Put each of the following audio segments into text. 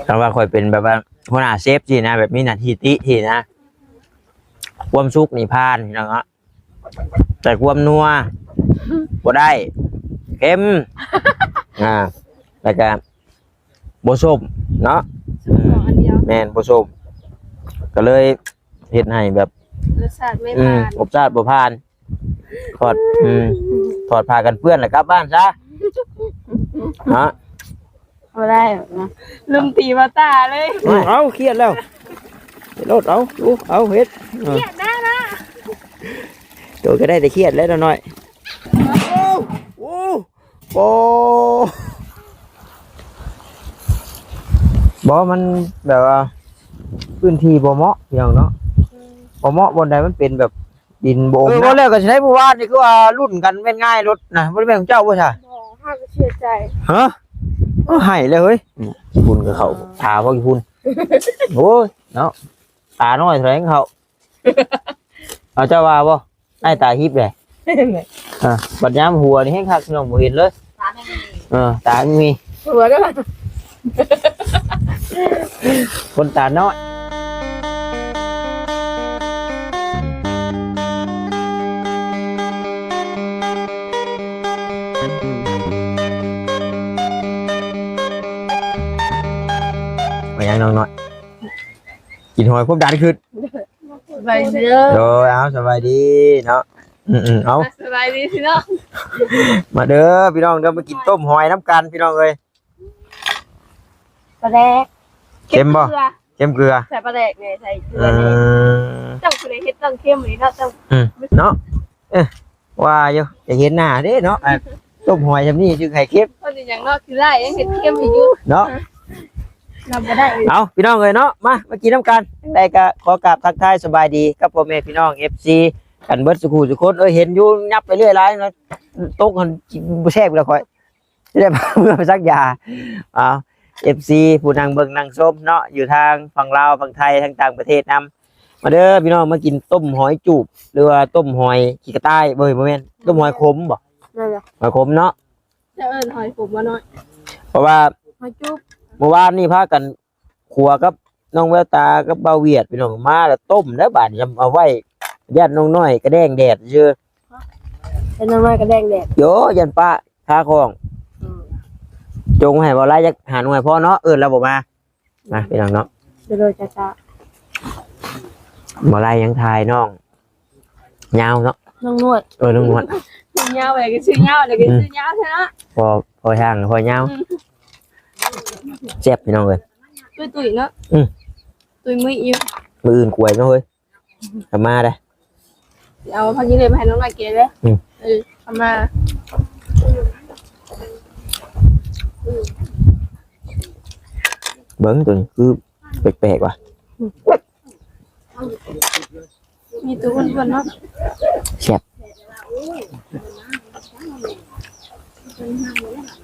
ຖ້າວ່າຂ້ອຍເປັນແບບວ່າຫົວໜ້າເຊຟຊີ້ນະ ແບບມີໜ້າທີ່ຕິຊີ້ນະ ຄວາມສຸກນີ້ຜ່ານພີ່ນ້ອງເນາະ ແຕ່ຄວາມນົວບໍ່ໄດ້ ເຄັມ ອ່າ ແລ້ວກະບໍ່ສົ້ມເນາະ ສົມປອງອັນດຽວ ແມ່ນ ບໍ່ສົ້ມ ກໍເລີຍເຮັດໃຫ້ແບບ ລົດຊາດໄມ່ຜ່ານ ອືມ ລົດຊາດບໍ່ຜ່ານ ຖອດ ອືມ ຖອດຜ້າກັນເປື້ອນແລ້ວກັບບ້ານຊະ ເນາະ ບໍ່ໄດ້ນະ ລົມຕີມາຕາເລີຍ ເອົາ ຄຽດແລ້ວ ເຮັດໂລດ ເອົາ ເອົາ ເຮັດ ຄຽດໄດ້ລະ ໂຕກໍໄດ້ແຕ່ຄຽດແຫຼະນ້ອຍ ໂອ້ ໂອ້ ບໍ່ ມັນແບບວ່າພື້ນທີ່ບໍ່ເໝາະ ພີ່ນ້ອງເນາະ ບໍ່ເໝາະ ບ່ອນໃດມັນເປັນແບບ ດິນບໍ່ອົມ ເອີ ນະ ເວົ້າແລ້ວກໍຊິໄດ້ ເມື່ອວານນີ້ຄືວ່າລຸ້ນກັນແມ່ນງ່າຍລົດນະ ບໍ່ໄດ້ແມ່ນຂອງເຈົ້າບໍ່ຊະ? ບໍ່ ເຮົາກໍເຊື່ອໃຈ ຮະ? ເອົາ ໃຫ້ແລ້ວເຮີ້ຍ ຝຸ່ນກໍເຂົ້າ ຕາບໍ່ຂີ້ຝຸ່ນ ໂອ້ຍ ເນາະ ຕານ້ອຍເທົ່າໃດເຂົ້າ ເອົາ ເຈົ້າວ່າບໍ່? ອ້າຍຕາຮີບແຫຼະ ອ່າ ບັດຍາມຫົວນີ້ແຮງຄັກ ພີ່ນ້ອງ ບໍ່ເຫັນເລີຍ ເອີ ຕາມີ ຫົວເດີ ຄົນຕານ້ອຍ ມາຍັງນ້ອງນ້ອຍ ກິນຫອຍຄວາມດັນຂຶ້ນ ສະບາຍດີເດີ ໂດຍ ເອົາ ສະບາຍດີເນາະ ອືມໆ ເອົາ ສະບາຍດີພີ່ນ້ອງ ມາເດີພີ່ນ້ອງເດີ ມາກິນຕົ້ມຫອຍນຳກັນພີ່ນ້ອງເອີຍ ປາແດກ ເຄັມບໍ່? ເຄັມເກືອ ໃສ່ປາແດກແດ່ ໃສ່ເກືອແດ່ ເອີ ເຈົ້າຜູ້ໃດເຮັດຕ້ອງເຄັມນີ້ເນາະ ເຈົ້າ ອືມ ເນາະ ເອີ ວ່າຢູ່ ຢາກເຫັນໜ້າເດ້ເນາະ ອ່າ ຕົ້ມຫອຍຊ່ຳນີ້ຈຶ່ງໃຫ້ເຄັມ ເພິ່ນຫຍັງເນາະ ຄືຫຼາຍຍັງເຮັດເຄັມອີກຢູ່ເນາະ ເອົາ ພີ່ນ້ອງເອີຍເນາະ ມາ ມາກິນນຳກັນ ຈັ່ງໃດກໍຂໍກາບທັກທາຍສະບາຍດີກັບພໍ່ແມ່ພີ່ນ້ອງ ເອັຟຊີ ກັນເບິດສູ່ຜູ້ສູ່ຄົນ ເອີ ເຫັນຢູ່ຫຍັບໄປເລື້ອຍຫຼາຍເນາະ ຕົກຫັ້ນບໍ່ແຊບແລ້ວຂ້ອຍ ຊິໄດ້ພາເມືອໄປສັກຢາ ເອົາ ເອັຟຊີ ຜູ້ນັ່ງເບິ່ງນັ່ງຊົມເນາະ ຢູ່ທາງຝັ່ງລາວ ຝັ່ງໄທ ທາງຕ່າງປະເທດນຳ ມາເດີພີ່ນ້ອງ ມາກິນຕົ້ມຫອຍຈູບ ຫຼືວ່າຕົ້ມຫອຍຂີ້ກະຕ່າຍ ບໍ່ ບໍ່ແມ່ນ ຕົ້ມຫອຍຂົມບໍ່? ນັ້ນແຫຼະ ຫອຍຂົມເນາະ ຈະເອີ້ນຫອຍຂົມບໍ່ນ້ອຍ? ເພາະວ່າຫອຍຈູບ ເມື່ອວານນີ້ພາກັນ ຂົວກັບນ້ອງແວວຕາກັບບ່າວຫວຽດ ພີ່ນ້ອງ ມາແລ້ວຕົ້ມແລ້ວບາດນີ້ ເອົາໄວ້ຢ້ານນ້ອງນ້ອຍກະແດງແດດຊື່ ຢ້ານນ້ອງນ້ອຍກະແດງແດດ ໂຢ ຢ້ານປະຄາຂອງ ອືມ ຈົ່ງໃຫ້ບ່າວໄລຈັກຫ້າໜ່ວຍພໍເນາະ ເອີ້ນລາວບໍ່ມາ ມາພີ່ນ້ອງເນາະ ໂດຍໆ ຈ້າໆ ບ່າວໄລຍັງຖ່າຍນ້ອງ ຍາວເນາະ ນ້ອງນວດ ເອີ ນ້ອງນວດ ຍາວແຫຼະ ກໍຊື່ຍາວແຫຼະ ກໍຊື່ຍາວແທ້ເນາະ ພໍ ພໍຊ່າງ ພໍຍາວ ອືມ ແຊບພີ່ນ້ອງເອີຍ ຕຸ້ຍໆ ເນາະ ອືມ ຕຸ້ຍມື້ອີກ ມື້ອື່ນກວຍເນາະເຮີ້ຍ ເອົາມາເດີ້ ຊິເອົາຜັກຂີ້ເຫຼືອມາໃຫ້ນ້ອງນ້ອຍແກງເດີ້ ອືມ ເອີ ເອົາມາ ເບິ່ງໂຕນີ້ຄືແປກໆ ຫວາ ອືມ ມີແຕ່ອ້ວນໆ ເນາະ ແຊບ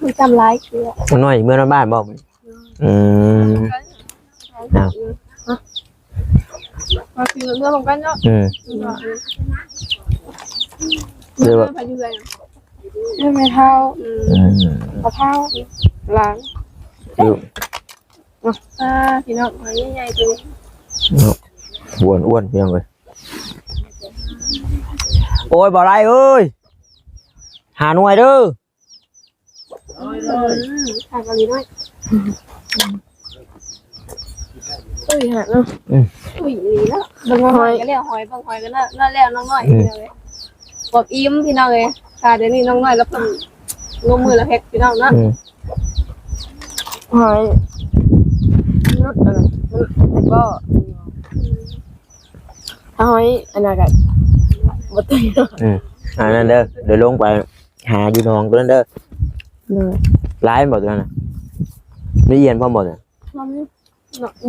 ມີຕຳຫຼາຍເທື່ອ ນ້ອຍເມືອນອນບ້ານບໍ່? ອືມ ອ້າວ ມາກິນເມືອນຳກັນເນາະ ອືມ ເອີ ເອີ ໃຜຢູ່ເຮືອນ? ເຮືອນແມ່ເຖົ້າ ອືມ ອືມ ພໍ່ເຖົ້າ ຫຼານ ຢູ່ ອ່າ ພີ່ນ້ອງ ໃຫຍ່ໆ ໂຕນີ້ ເນາະ ອ້ວນໆ ພີ່ນ້ອງເອີຍ ໂອ້ຍ ບໍ່ໄດ້ເອີຍ ຫ້າໜ່ວຍເດີ້ ອືມ ຂາຍເກົາຫຼີນ້ອຍ ຕຸ້ຍຂະໜາດເນາະ ອືມ ຕຸ້ຍອີ່ຫຼີເນາະ ເບິ່ງຫອຍກໍແລ້ວ ຫອຍ ເບິ່ງຫອຍກໍແລ້ວ ແລ້ວນ້ອງນ້ອຍ ອືມ ພີ່ນ້ອງເອີຍ ອວບອີ່ມ ພີ່ນ້ອງເອີຍ ຄ່າດຽວນີ້ນ້ອງນ້ອຍລາວເພິ່ນລົງມືລະເຮັດ ພີ່ນ້ອງເນາະ ອືມ ຫອຍ ມັນຫຼຸດ ອັນນັ້ນ ມັນເຮັດບໍ່ ອືມ ຫອຍ ອັນນັ້ນກໍບໍ່ເຕັມ ອືມ ອັນນັ້ນເດີ ດຽວລົງໄປຫາຢູ່ໜອງຕົວນັ້ນເດີ ໂດຍ ຫຼາຍບໍ່ຕົວນັ້ນນະ ມີອຽນພ້ອມບໍ່? ບໍ່ມີ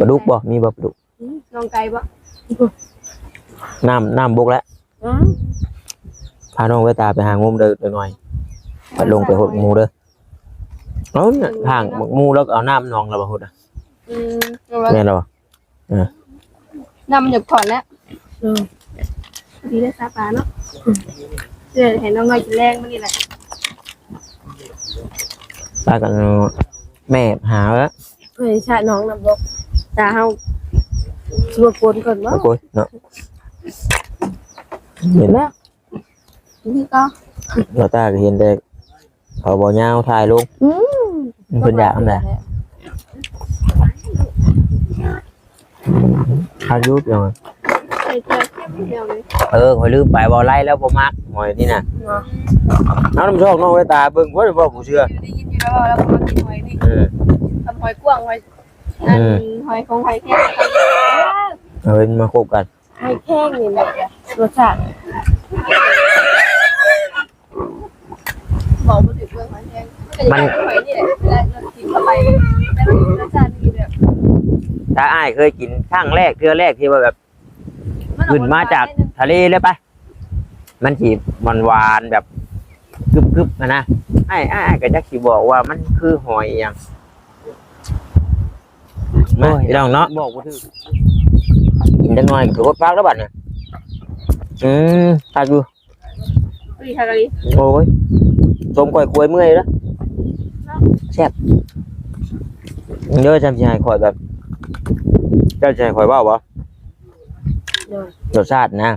ປາດຸກບໍ່? ມີບໍ່ປາດຸກ? ອືມ ໜອງໄກ່ບໍ່? ນ້ຳ ນ້ຳບົກແລ້ວ ອືມ ພານ້ອງເວຕາໄປຫາງົມເດີ ຈັກໜ່ອຍ ໄປລົງໄປຫົດໝູເດີ ເອົາ ຫາງໝູແລ້ວກໍເອົານ້ຳໜອງລະບໍ່ຫົດນະ ອືມ ແມ່ນລະບໍ່? ເອີ ນ້ຳມັນຢາກຖອນແລ້ວ ເອີ ດີເດ້ຊາປາເນາະ ອືມ ເພື່ອໃຫ້ນ້ອງນ້ອຍກິນແລງມື້ນີ້ແຫຼະ ປາກັນແມ່ຫາແລ້ວ ໃຫ້ຊະນ້ອງນຳບໍ່? ຕາເຮົາຊິບໍ່ປົນກ່ອນບໍ່? ໂອ້ຍເນາະ ເຫັນແລ້ວ ນີ້ກໍ ບ່າວຕາກໍເຫັນແຕ່ ເຂົາບໍ່ຍາວຖ່າຍລົງ ອືມ ເພິ່ນຢາກອັນໃດ ອືມ ຄັກຢູ່ ໃສ່ເກືອເຄັມແນວນີ້ ເອີ ຂ້ອຍລືມໄປ ເວົ້າໄລ່ແລ້ວບໍ່ມັກຫອຍນີ້ນະ ເນາະ ເອົານຳຊອກນ້ອງເວຕາເບິ່ງ ບໍ່ໄດ້ເວົ້າ ບໍ່ເຊື່ອ ໄດ້ຍິນຢູ່ແລ້ວ ເວົ້າແລ້ວບໍ່ມັກກິນຫອຍນີ້ ເອີ ກັບຫອຍກວ້າງ ຫອຍ ອືມ ອັນ ຫອຍຂອງຫອຍແຄງ ເອົາມາຄົບກັນ ຫອຍແຄງນີ້ແຫຼະ ລົດຊາດ ເວົ້າບໍ່ຖືກເລື່ອງຫອຍແຄງ ມັນ ຫອຍນີ້ແຫຼະ ເວລາເຮົາກິນເຂົ້າໄປ ແລ້ວມັນມີລົດຊາດດີແບບ ຖ້າອ້າຍເຄີຍກິນຄັ້ງແລກ ເທື່ອແລກທີ່ວ່າແບບ ມັນອອກ ຂຶ້ນມາຈາກ ຫວານໆ ທະເລເລີຍປະ ມັນຊິຫວານໆ ແບບກຶບໆ ຫັ້ນນະ ອ້າຍ ອ້າຍ ອ້າຍກໍຈັກຊິບອກວ່າມັນຄືຫອຍອີ່ຫຍັງ ມາ ໂອ້ຍ ພີ່ນ້ອງເນາະ ບອກບໍ່ຖືກ ກິນຈັກໜ່ອຍກໍຄືອົດປາກແລ້ວບັດນີ້ ອືມ ຄັກຢູ່ ອີ່ທາກະລີ ໂອ້ຍ ຊົມຂ້ອຍຄວາຍເມື່ອຍແລ້ວ ເນາະ ແຊບ ເດີ ຈຳຊິໃຫ້ຂ້ອຍແບບ ເຈົ້າຊິໃຫ້ຂ້ອຍເວົ້າບໍ່? ໂດຍ ລົດຊາດນະ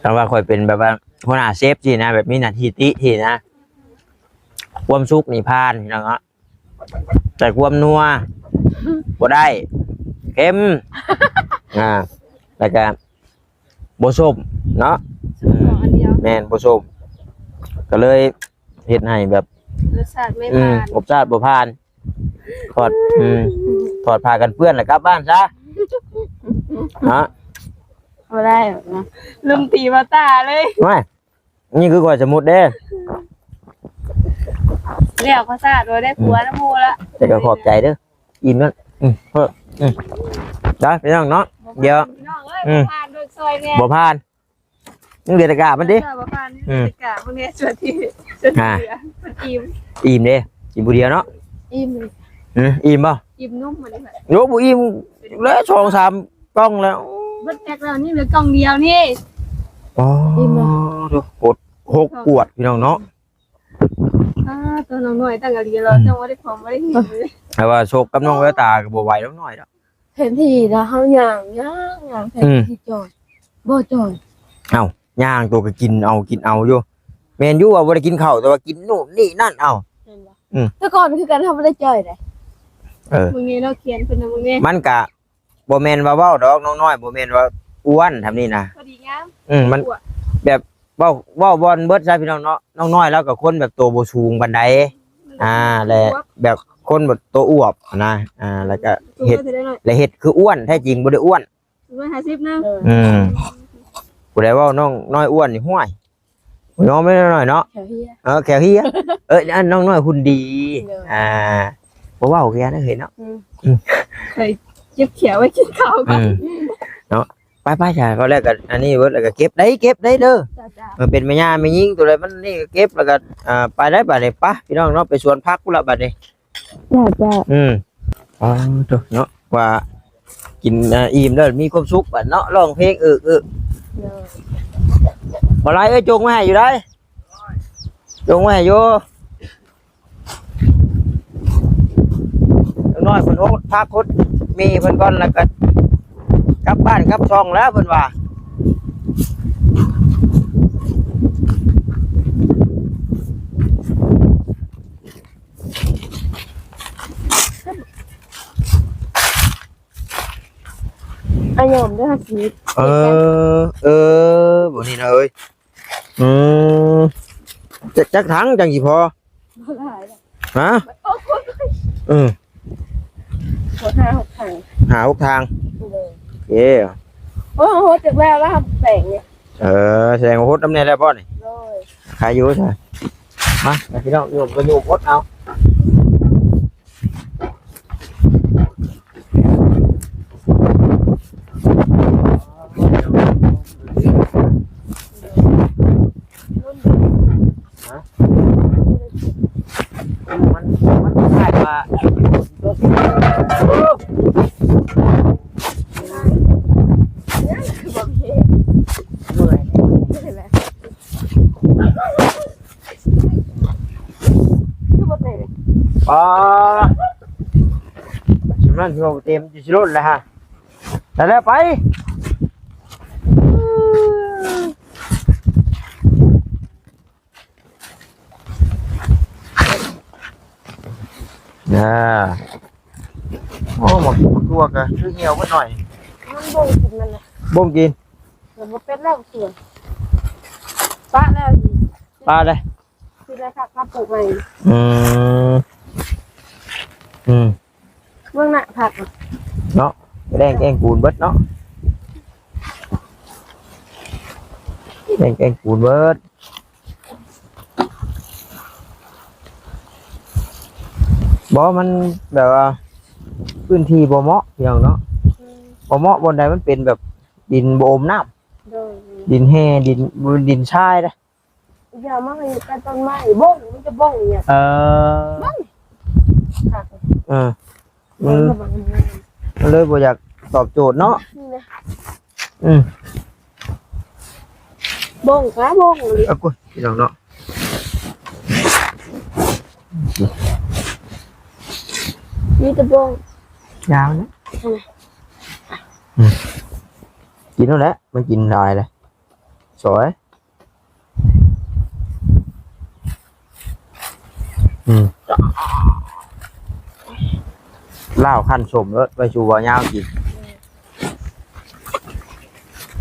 ຖ້າວ່າຂ້ອຍເປັນແບບວ່າຫົວໜ້າເຊຟຊີ້ນະ ແບບມີໜ້າທີ່ຕິຕິນະ ຄວາມສຸກນີ້ຜ່ານ ພີ່ນ້ອງເນາະ ແຕ່ຄວາມນົວບໍ່ໄດ້ ເຄັມ ອ່າ ແລ້ວກະບໍ່ສົ້ມເນາະ ສົ້ມ ອືມ ອັນດຽວ ແມ່ນ ບໍ່ສົ້ມ ກໍເລີຍເຮັດໃຫ້ແບບ ລົດຊາດໄມ່ ອືມ ຜ່ານ ລົດຊາດບໍ່ຜ່ານ ຖອດ ອືມ ຖອດຜ້າກັນເປື້ອນແລ້ວກັບບ້ານຊະ ເນາະ ບໍ່ໄດ້ເນາະ ລົມຕີບໍ່ຕາເລີຍ ໂອ້ຍ ນີ້ຄືຂ້ອຍສະໝຸດເດ້ ແລ້ວກໍສາດບໍ່ໄດ້ຜົວນຳໝູ່ລະ ອືມ ແຕ່ກໍຂອບໃຈເດີ ອີ່ມນັ້ນ ອືມ ເອີ ອືມ ໄດ້ພີ່ນ້ອງເນາະ ບໍ່ຜ່ານ ດຽວ ພີ່ນ້ອງເອີຍ ອືມ ບໍ່ຜ່ານ ເບິ່ງຊ່ອຍແດ່ ບໍ່ຜ່ານ ຍັງເຫຼືອແຕ່ກາບມັນຕິ ບໍ່ຜ່ານ ອືມ ຍັງເຫຼືອແຕ່ກາບເບິ່ງແດ່ ສ່ວນທີ່ ສ່ວນທີ່ ອ່າ ເຫຼືອ ມັນອີ່ມ ອີ່ມເດ້ ກິນຜູ້ດຽວເນາະ ອີ່ມ ອືມ ອີ່ມບໍ່? ອີ່ມໜຸ່ມມັນນີ້ ໂອ້ ບໍ່ອີ່ມແລ້ວ ສອງສາມ ກ່ອງແລ້ວ ເບິດແພັກແລ້ວ ນີ້ເຫຼືອກ່ອງດຽວນີ້ ອໍ ອີ່ມແລ້ວ ໂອ້ ຫົກຂວດ ພີ່ນ້ອງເນາະ ອ່າ ໂຕນ້ອງນ້ອຍຕັ້ງກະລີລອ ອືມ ເຈົ້າບໍ່ໄດ້ຂອງ ບໍ່ໄດ້ເຫັນເລີຍ ແຕ່ວ່າໂຊກກັບນ້ອງແວວຕາກໍບໍ່ໄຫວ ນ້ອງນ້ອຍດອກ ແທນທີ່ນະ ເຮົາຍ່າງ ຍ່າງ ຍ່າງ ແທນທີ່ ອືມ ຈອຍ ບໍ່ຈອຍ ເອົ້າ ຍ່າງໂຕກໍກິນເອົາ ກິນເອົາຢູ່ ແມ່ນຢູ່ວ່າບໍ່ໄດ້ກິນເຂົ້າ ແຕ່ວ່າກິນໂນ່ນນີ້ນັ້ນ ເອົ້າ ແມ່ນບໍ່? ອືມ ແຕ່ກ່ອນຄືກັນ ເຮົາບໍ່ໄດ້ຈ່ອຍເດ້ ເອີ ເບິ່ງແດ່ ລອງຂຽນເພິ່ນນະ ເບິ່ງແດ່ ມັນກະ ບໍ່ແມ່ນວ່າເວົ້າດອກ ນ້ອງນ້ອຍ ບໍ່ແມ່ນວ່າອ້ວນ ທຳນີ້ນະ ພໍດີງາມ ອືມ ມັນ ອວບ ແບບ ເວົ້າ ເວົ້າບ່ອນເບິດຊະ ພີ່ນ້ອງເນາະ ນ້ອງນ້ອຍລາວກໍຄົນແບບໂຕບໍ່ສູງປານໃດ ມັນກໍ ອ່າ ແລະ ອວບ ແບບຄົນແບບໂຕອວບນະ ອ່າ ແລ້ວກໍເຮັດ ແລະເຮັດຄືອ້ວນ ແທ້ຈິງບໍ່ໄດ້ອ້ວນ ຮ້ອຍຫ້າສິບນະ ອືມ ຜູ້ໃດເວົ້ານ້ອງນ້ອຍອ້ວນນີ້ ຫ້ວຍ ຍອມແມ່ນໜ້ອຍເນາະ ແຂວເຮຍ ເອີ ແຂວເຮຍ ເອີ ອັນນ້ອງນ້ອຍຫຸ່ນດີ ໂດຍ ອ່າ ບໍ່ເວົ້າກັນເນາະ ເອີຍເນາະ ອືມ ອືມ ເຄີຍເຈັບແຂວໄວ້ກິນເຂົ້າກ່ອນ ອືມ ເນາະ ໄປໆ ຈ້າ ເອົາແລ້ວກໍອັນນີ້ເບິດ ແລ້ວກໍເກັບໄດ້ ເກັບໄດ້ເດີ ຈ້າໆ ເອີ ເປັນແມ່ຍ່າແມ່ຍິງຕົວໃດມັນນີ້ກໍເກັບ ແລ້ວກໍ ອ່າ ໄປໄດ້ບາດນີ້ ໄປ ພີ່ນ້ອງເນາະ ໄປສວນຜັກພຸ້ນລະບາດນີ້ ຈ້າ ຈ້າ ອືມ ອໍ ໂທ້ເນາະ ວ່າກິນ ອ່າ ອີ່ມແລ້ວມີຄວາມສຸກບັດເນາະ ຮ້ອງເພງເອິກໆ ໂດຍ ບໍ່ຫຼາຍເອີຍ ຈົ່ງໄວ້ໃຫ້ຢູ່ໃດໆ ຈົ່ງໄວ້ໃຫ້ຢູ່ ນ້ອຍເພິ່ນຫົດຜັກຫົດໝີ່ເພິ່ນກ່ອນ ແລ້ວກໍກັບບ້ານກັບຊ່ອງແລ້ວເພິ່ນວ່າ. ອາຍອມເດີ ເຮົາຊິ ເອີ ເອີ ບໍ່ນີ້ນະເອີຍ ອືມ ຈັກ ຈັກຖັງຈັ່ງຊິພໍ? ບໍ່ຫຼາຍດອກ ຮະ? ໂອ້ຍ ອືມ ຫົດຫ້າຫົກຖັງ ຫ້າຫົກຖັງ ໂດຍ ໂອເຄ ໂອ້ຍ ຫົດຈັກແລ້ວລະ ແປງນີ້ ເອີ ສະແດງວ່າຫົດນຳແດ່ແລ້ວບໍ່ນີ້? ໂດຍ ຂາຍຢູ່ຊະ ມາ ມາພີ່ນ້ອງ ໂຍມກໍໂຍມຫົດເອົາ ຮະ ມັນ ມັນຄ້າຍວ່າ ຄືບໍ່ເຫັນ ເມື່ອຍ ຄືບໍ່ເຕັມ ອໍ ເ ມັນຊິບໍ່ເຕັມ ຊິຫຼຸດແລ້ວຮະ. ໄດ້ແລ້ວ ໄປ. ອ່າ ໂອ້ ໝາກ ໝາກຖົ່ວກະຄືຫ່ຽວເບິດໜ້ອຍ. ມັນບົ່ງກິນມັນນະ ບົ່ງກິນ ແລ້ວບໍ່ເປັນແລ້ວເຊື່ອ ປະແລ້ວ ປະເລີຍ ຊິໄດ້ຜັກມາປູກໃໝ່. ອືມ ອືມ ເບິ່ງນະຜັກເນາະ ແດງແກງປູນເບິດເນາະ ແດງແກງປູນເບິດ. ບໍ່ ມັນແບບວ່າພື້ນທີ່ບໍ່ເໝາະ ພີ່ນ້ອງເນາະ. ອືມ ບໍ່ເໝາະ ບ່ອນໃດມັນເປັນແບບດິນບໍ່ອົມນ້ຳ. ໂດຍ ດິນແຮ່ ດິນ ດິນຊາຍເດ້. ຢ່າມາໃຫ້ໃກ້ຕົ້ນໄມ້ ບົ້ງ ມັນຈະບົ້ງອີ່ຫຍັງ. ເອີ ບົ້ງ ເອີ ມັນ ມັນເລີຍບໍ່ຢາກຕອບໂຈດເນາະ. ນີ້ນະ ອືມ ບົ້ງກະບົ້ງອີ່ຫຼີ. ເອົາ ໂອ້ຍ ພີ່ນ້ອງເນາະ ມີແຕ່ບົ້ງ ຍາວນະ. ອືມ ອືມ ກິນໂລດແຫຼະ ມັນກິນຫຼາຍເລີຍ ສອຍ. ອືມ ລາວຄັນສົ້ມເລີຍ ໄວ້ສູ່ບ່າວຍາວກິນ.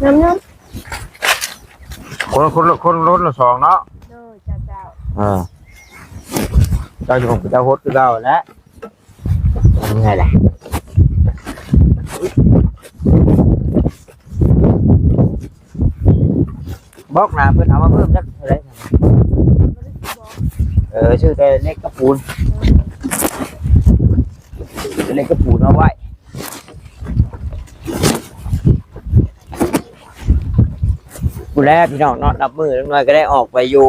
ຍຳໆ ຄົນ ຄົນ ຄົນລົດລະສອງເນາະ. ໂດຍ ເຈົ້າ ເຈົ້າ ເອີ ເຈົ້າ ເຈົ້າຫົດຄືເກົ່າແຫຼະ. ເມື່ອຍແຫຼະ ບອກນາເພິ່ນເອົາມາເພີ່ມຈັກເທົ່າໃດ. ເອີ ຊື້ແຕ່ເຫຼັກກັບປູນ ເຫຼັກກັບປູນເອົາໄວ້. ພຸ້ນແຫຼະພີ່ນ້ອງເນາະ ນັບມື້ຈັກໜ້ອຍກໍໄດ້ອອກໄປຢູ່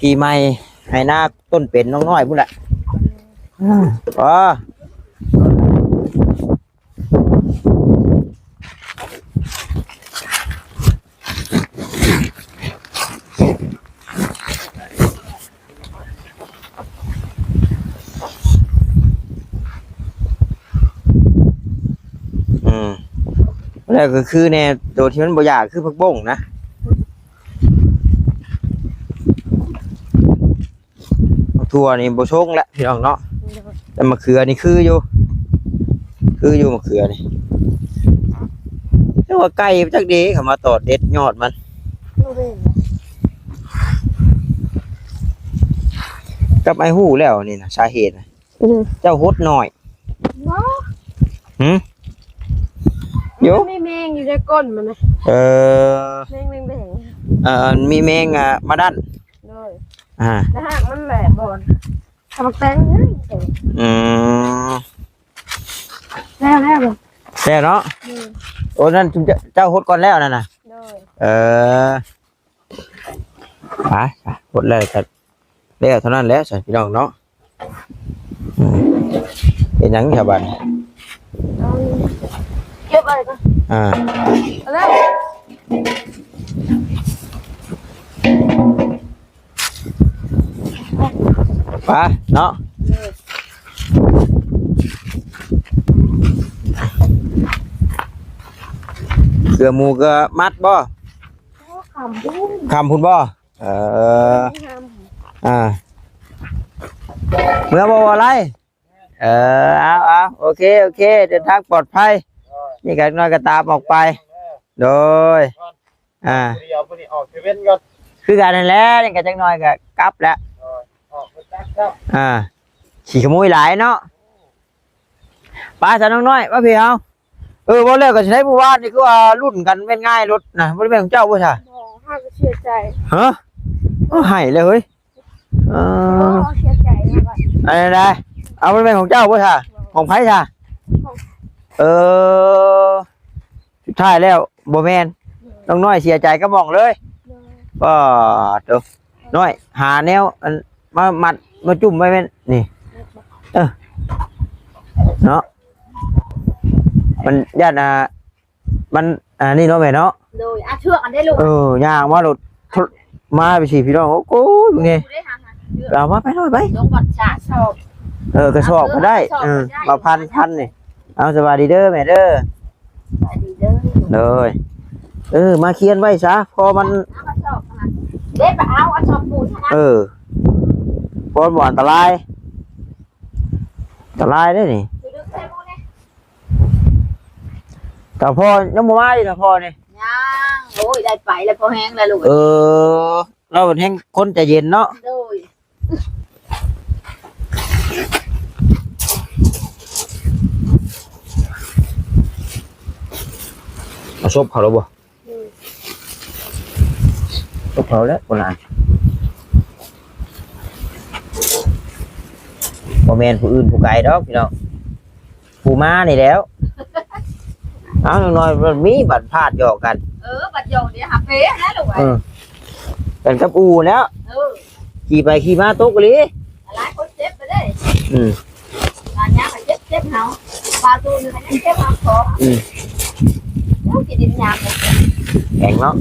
ທີ່ໃໝ່ ໄຮ່ນາ ຕົ້ນເປັນນ້ອງນ້ອຍພຸ້ນແຫຼະ. ອືມ ອໍ ອືມ ແລ້ວກໍຄືແນ່ ໂຕທີ່ມັນບໍ່ຢາກຄືຜັກບົ້ງນະ. ໝາກຖົ່ວນີ້ບໍ່ຊົງແຫຼະພີ່ນ້ອງເນາະ ໂດຍ ແຕ່ໝາກເຂືອນີ້ຄືຢູ່ ຄືຢູ່ໝາກເຂືອນີ້. ແຕ່ວ່າໄກ່ຈັກເດ ເຂົາມາຕອດເດັດຍອດມັນ ບໍ່ເຫັນ ກັບອ້າຍຮູ້ແລ້ວນີ້ນະ ສາເຫດນະ. ອືມ ເຈົ້າຫົດໜ້ອຍ ບໍ່ ຫື ຢູ່ ມັນມີແມງຢູ່ໃນກົ້ນມັນນະ. ເອີ ແມງແດງໆ ເອີ ມີແມງ ອ່າ ມາດັນ. ໂດຍ ອ່າ ແລ້ວຫາກມັນແຫຼະບໍ່ ຖ້າບັກແຕງ. ອືມ ແລ້ວ ແລ້ວ ແລ້ວເນາະ. ອືມ ໂອ້ ນັ້ນເຈົ້າ ເຈົ້າຫົດກ່ອນແລ້ວນັ້ນນະ. ໂດຍ ເອີ ໄປ ໄປ ຫົດແລ້ວກໍແລ້ວເທົ່ານັ້ນແຫຼະຊັ້ນ ພີ່ນ້ອງເນາະ. ອືມ ເຮັດຫຍັງຊະບາດນີ້? ເກັບໄວ້ກ່ອນ ອ່າ ເອົາເລີຍ ໄປເນາະ. ເອີ ເກືອໝູກະມັດບໍ່? ໂອ້ ຄ່ຳພຸ້ນ ຄ່ຳພຸ້ນບໍ່? ເອີ ອ່າ ເມືອບໍ່ ບໍ່ໄລ? ເອີ ເອົາ ເອົາ ໂອເຄ ໂອເຄ ເດີນທາງປອດໄພ. ນີ້ກໍນ້ອຍກໍຕາມອອກໄປ. ໂດຍ ອ່າ ດຽວຜູ້ນີ້ອອກເຊເວັ່ນກ່ອນ ຄືກັນນັ້ນແຫຼະ. ນີ້ກໍຈັກໜ້ອຍກໍກັບແລ້ວ. ໂດຍ ອອກໄປຈັກແລ້ວ ອ່າ ຂີ້ຂະໂມຍຫຼາຍເນາະ. ໄປຊະນ້ອງນ້ອຍ ມາພີ່ເຮົາ. ເອີ ເວົ້າແລ້ວກໍຊິໄດ້ ມື້ວານນີ້ຄືວ່າລຸ້ນກັນແມ່ນງ່າຍລົດນະ ບໍ່ໄດ້ແມ່ນຂອງເຈົ້າບໍ່ຊະ? ບໍ່ ເຮົາກໍເສຍໃຈ. ຮະ? ເອົາ ໃຫ້ແລ້ວເຮີ້ຍ. ເອີ ເຮົາເສຍໃຈນະບັດ ອັນນັ້ນນະ ເອົາ ບໍ່ໄດ້ແມ່ນຂອງເຈົ້າບໍ່ຊະ? ຂອງໃຜຊະ? ຂອງ ເອີ ສຸດທ້າຍແລ້ວບໍ່ແມ່ນ. ນ້ອງນ້ອຍເສຍໃຈກັບໝ່ອງເລີຍ. ໂດຍ ປ້າໂຕ ນ້ອຍ ຫາແນວອັນມາມັດມາຈຸ້ມໄວ້ແມ່ນນີ້. ເອີ ເນາະ ມັນຢ້ານ ອ່າ ມັນ ອ່າ ນີ້ເນາະແມ່ເນາະ. ໂດຍ ອ່າ ເຊືອກອັນໃດລູກ? ເອີ ຍ່າງມາໂລດ ມາໄປຊິພີ່ນ້ອງ. ໂອ້ຍ ເບິ່ງແດ່ ເອົາມາໄປໜ້ອຍໄປ ລົງບັດຊະຊອບ. ເອີ ກະສອບກໍໄດ້ ເອີ ກະສອບກໍໄດ້ ເອີ ມາພັນ ພັນນີ້. ເອົາ ສະບາຍດີເດີແມ່ເດີ. ສະບາຍດີເດີ. ໂດຍ. ເອີ ມາຂຽນໄວ້ຊະ ພໍມັນ ເອົາກະສອບຫັ້ນນະ ເດ້ ໄປເອົາກະສອບປູນຫັ້ນນະ. ເອີ ພໍມັນບໍ່ອັນຕະລາຍ ອັນຕະລາຍເດ້ນີ້. ຊິດຶງໃສ່ໝູ່ແດ່. ຕາພໍ່ຍັງບໍ່ມາອີກ ຕາພໍ່ນີ້? ຍັງ. ໂອ້ຍ ໄດ້ໄປແລ້ວ ພໍແຮງແລ້ວລູກ. ເອີ ລາວເປັນແຮງຄົນໃຈເຢັນເນາະ. ໂດຍ. ເອົາສົບເຂົາແລ້ວບໍ່? ອືມ ສົບເຂົາແລ້ວ ໂບລານ. ບໍ່ແມ່ນຜູ້ອື່ນຜູ້ໄກດອກພີ່ນ້ອງ. ຜູ້ມານີ້ແຫຼ້ວ. ເອົາ ຢ່າງໜ້ອຍມັນມີບັດພາດຫຍອກກັນ. ເອີ ບັດຫຍອກເດ ຫາເປຫັ້ນແຫຼະລູກເອີຍ. ເອີ ກັນກັບອູ່ແລ້ວ. ເອີ ຂີ່ໄປຂີ່ມາຕົກອີ່ຫຼີ. ຫຼາຍຄົນເຈັບໄປເດ້. ອືມ ບາດຍາມເຈັບ ເຈັບເຮົາ ບາດຕູນກໍຍັງເຈັບເຮົາຂອງ. ອືມ ໂອ້ ຂີ້ດິນຍາມ ແຂງເນາະ.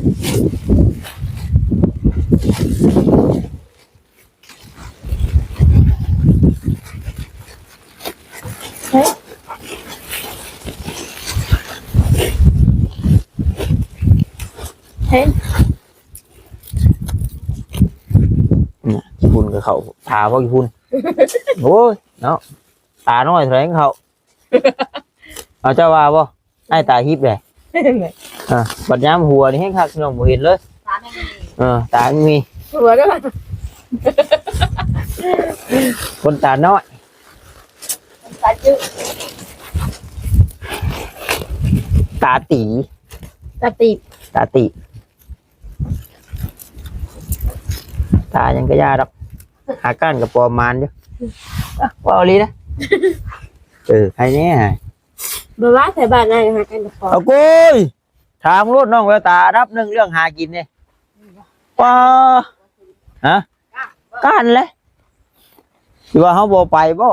ເຫັນ ອືມ ຂີ້ຝຸ່ນກໍເຂົ້າ ຕາບໍ່ຂີ້ຝຸ່ນ. ໂອ້ຍເນາະ ຕານ້ອຍເທົ່າໃດເຂົ້າ. ເອົາ ເຈົ້າວ່າບໍ່? ອ້າຍຕາຮີບເດ້. ອ່າ ບັດຍາມຫົວນີ້ແຮງຄັກ ພີ່ນ້ອງ ບໍ່ເຫັນເລີຍ. ຕາແມ່ນມີ ເອີ ຕາແມ່ນມີ ຫົວເດີ ຄົນຕານ້ອຍ ຕາຈື່ ຕາຕີ ຕາຕີ ຕາຕີ. ຕາຫຍັງກະຢ່າດອກ ຫາກ້ານກະປອມມານຢູ່. ເວົ້າອີ່ຫຼີນະ. ເອີ ໃຜແນ່ ບໍ່ວ່າໃສ່ບາດນັ້ນຫາກັນກັບພໍ່. ເອົາໂກຍ ຖາມໂລດນ້ອງແວວຕາ ອັນດັບໜຶ່ງເລື່ອງຫາກິນນີ້. ປາ ຮະ ກ້ານແຫຼະ. ຊິວ່າເຮົາບໍ່ໄປບໍ່?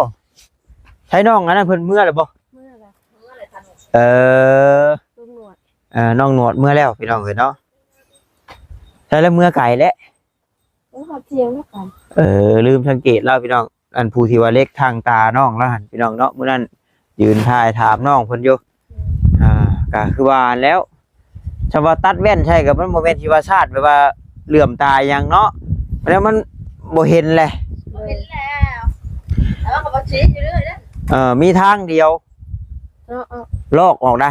ໃຊ້ນ້ອງອັນນັ້ນເພິ່ນເມືອແລ້ວບໍ່? ເມືອແລ້ວ. ເອີ ນ້ອງໜວດ ເອີ ນ້ອງໜວດເມືອແລ້ວ ພີ່ນ້ອງເອີຍເນາະ. ໃຊ້ແລ້ວ ເມືອໄກແຫຼະ. ເອີ ຮອດທ່ຽງແລ້ວກັນ. ເອີ ລືມສັງເກດລາວພີ່ນ້ອງ ອັນຜູ້ທີ່ວ່າເຫຼັກທາງຕານ້ອງລາວຫັ້ນພີ່ນ້ອງເນາະ. ມື້ນັ້ນຢືນຖ່າຍຖາມນ້ອງເພິ່ນຢູ່. ອືມ ອ່າ ກະຄືວ່າຫັ້ນແຫຼ້ວ ສຳວ່າຕັດແວ່ນໃສ່ກະມັນບໍ່ແມ່ນຊິວ່າຊາດແບບວ່າເຫຼື້ອມຕາຫຍັງເນາະ ແລ້ວມັນບໍ່ເຫັນແຫຼະ. ບໍ່ເຫັນແລ້ວ ແຕ່ວ່າກະບໍ່ຊີ້ຢູ່ເລື້ອຍເດ້. ເອີ ມີທາງດຽວ ເນາະ ເນາະ ລອກອອກນະ.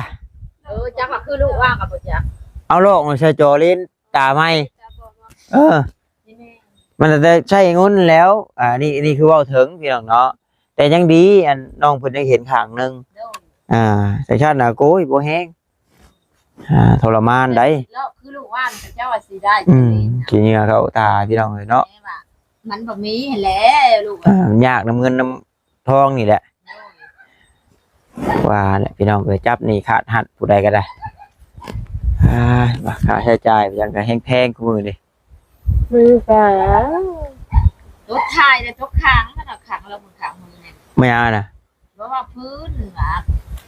ເອີ ຈັກວ່າຄືລູກວ່າກະບໍ່ຈັກ ເອົາລອກມາໃສ່ຈໍເລນ ຕາໃໝ່. ເອີ ມັນແຕ່ໃຊ້ເງິນແລ້ວ. ອ່າ ນີ້ ນີ້ຄືເວົ້າເຖິງພີ່ນ້ອງເນາະ ແຕ່ຍັງດີ ອັນ ນ້ອງເພິ່ນຍັງເຫັນຂ້າງໜຶ່ງ. ໂດຍ. ອ່າ ຈັ່ງຊັ້ນນະ ໂກຍ ບໍ່ແຮງ ອ່າ ທໍລະມານໃດ. ເລາະຄືລູກວ່ານ ເຂົາເຈົ້າວ່າຊິໄດ້. ອືມ ຂີ້ເຫຍື້ອເຂົ້າຕາ ພີ່ນ້ອງເອີຍເນາະ. ແຕ່ວ່າມັນບໍ່ມີຫັ້ນແຫຼະລູກ. ອ່າ ມັນຍາກນຳເງິນນຳ ທອງນີ້ແຫຼະ. ໂດຍ. ວ່າແຫຼະພີ່ນ້ອງເອີຍ ຈັບໜີ້ຂາດຫັດຜູ້ໃດກໍໄດ້. ອ່າ ວ່າຄ່າໃຊ້ຈ່າຍຫຍັງກໍແຮງແພງຄູ່ມື້ນີ້. ມັນກໍຕົກທ້າຍແລະຕົກຂ້າງ ມັນເອົາຂ້າງລະມືຂ້າງມືນີ້ ແມ່ນຫຍັງນະ? ບໍ່ວ່າພື້ນນະ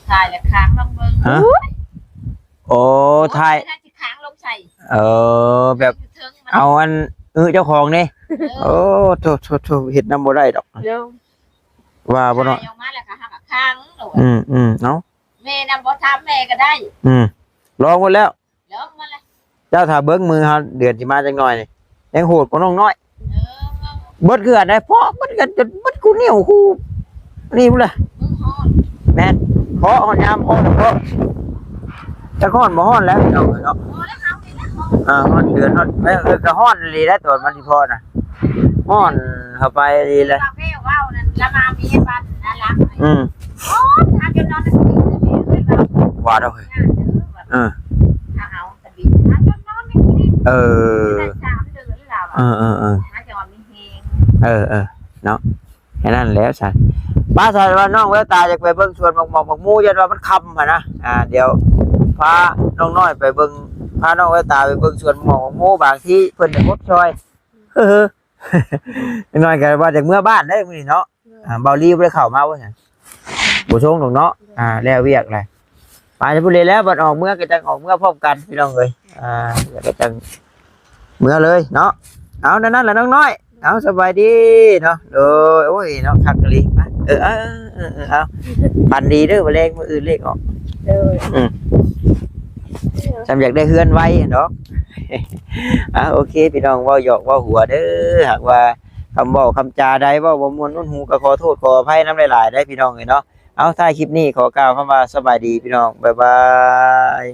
ຖ່າຍແລະຄ້າງລອງເບິ່ງ. ຮະ? ໂອ້ຍ ໂອ້ ຖ່າຍ ຖ່າຍແລ້ວຊິຄ້າງລົງໃສ່. ເອີ ແບບ ຢູ່ເທິງມັນ ເອົາອັນ ອື ເຈົ້າຂອງນີ້. ເອີ ໂອ້ ໂທ້ໆໆ ເຮັດນຳບໍ່ໄດ້ດອກ. ໂດຍ. ວ່າບໍ່ເນາະ ຖ່າຍອອກມາແລ້ວກໍຫາກຄ້າງໂລດ. ອືມໆ ເອົາ ແມ່ນຳບໍ່ຖາມແມ່ກໍໄດ້. ອືມ ລອງໝົດແລ້ວ ລອງໝົດແລ້ວ. ເຈົ້າຖ້າເບິ່ງມືເຮົາເດືອນຊິມາຈັກໜ່ອຍນີ້ ແຮງໂຫດກວ່ານ້ອງນ້ອຍ. ເອີ ເບິດເຮືອນໄດ້ ເພາະເບິດເຮືອນຈົນເບິດຄູ່ນິ້ວຄູ່ນີ້ພຸ້ນລະ. ມືຮ້ອນ. ແມ່ນ ເພາະຮອດຍາມເພາະ ເພາະ ຈັກຮ້ອນບໍ່ຮ້ອນແລ້ວພີ່ນ້ອງເອີຍເນາະ. ເອີ ຮອດເດືອນ ຮອດ ເອີ ກໍຮ້ອນອີ່ຫຼີແຫຼະ ຕອນມັນຊິເພາະນະ ຮ້ອນເຂົ້າໄປອີ່ຫຼີແຫຼະ. ວ່າແມ່ເວົ້ານັ້ນລະມາເມຍບ້ານນາລັກ. ອືມ ໂອ້ຍ ຫາຈົນນອນ ວ່າດອກ. ເອີ ເອົາ ເອີ ເອີ ເອີ ເອີ ເນາະ ແຄ່ນັ້ນແຫຼະຊັ້ນ. ປ້າ ຖ້າວ່ານ້ອງແວວຕາຢາກໄປເບິ່ງສວນໝາກໝອກໝາກໂມ ຢ້ານວ່າມັນຄ່ຳຫັ້ນນະ ອ່າ ດຽວພານ້ອງນ້ອຍໄປເບິ່ງ ພານ້ອງແວວຕາໄປເບິ່ງສວນໝາກໝອກໝາກໂມ ບາງທີເພິ່ນຈະກົດຊ່ອຍ. ເອີ ນ້ອຍກໍວ່າຈາກເມືອບ້ານໄດ້ມື້ນີ້ເນາະ. ໂດຍ. ອ່າ ເບົາລີບໍ່ໄດ້ເຂົ້າມາບໍ່ຊັ້ນ? ບໍ່ສົ່ງດອກເນາະ. ໂດຍ. ອ່າ ແລ້ວວຽກແຫຼະ ໄປພຸ້ນເລີຍແລ້ວ ບັດອອກເມືອກໍຈັ່ງອອກເມືອພ້ອມກັນພີ່ນ້ອງເອີຍ. ອ່າ ແລ້ວກໍຈັ່ງເມືອເລີຍເນາະ. ເອົາ ນັ້ນແຫຼະນ້ອງນ້ອຍ ເອົາ ສະບາຍດີເນາະ. ໂດຍ. ໂອ້ຍເນາະ ຄັກອີ່ຫຼີ. ໄປ ເອີ ເອີ ເອີ ເອີ ເອົາ ຝັນດີເດີ ມື້ແລງມື້ອື່ນເລກອອກ ໂດຍ ອືມ ຊ່ຳຢາກໄດ້ເຮືອນໄວຫັ້ນດອກ ອ່າ ໂອເຄ ພີ່ນ້ອງ ເວົ້າຫຍອກເວົ້າຫົວເດີ ຫາກວ່າຄຳເວົ້າຄຳຈາໃດເວົ້າບໍ່ມ່ວນຫນົວຫູ ກໍຂໍໂທດຂໍອະໄພນຳຫຼາຍໆເດີພີ່ນ້ອງເອີຍເນາະ. ເອົາ ທ້າຍຄລິບນີ້ຂໍກ່າວຄຳວ່າສະບາຍດີພີ່ນ້ອງ ບາຍບາຍ.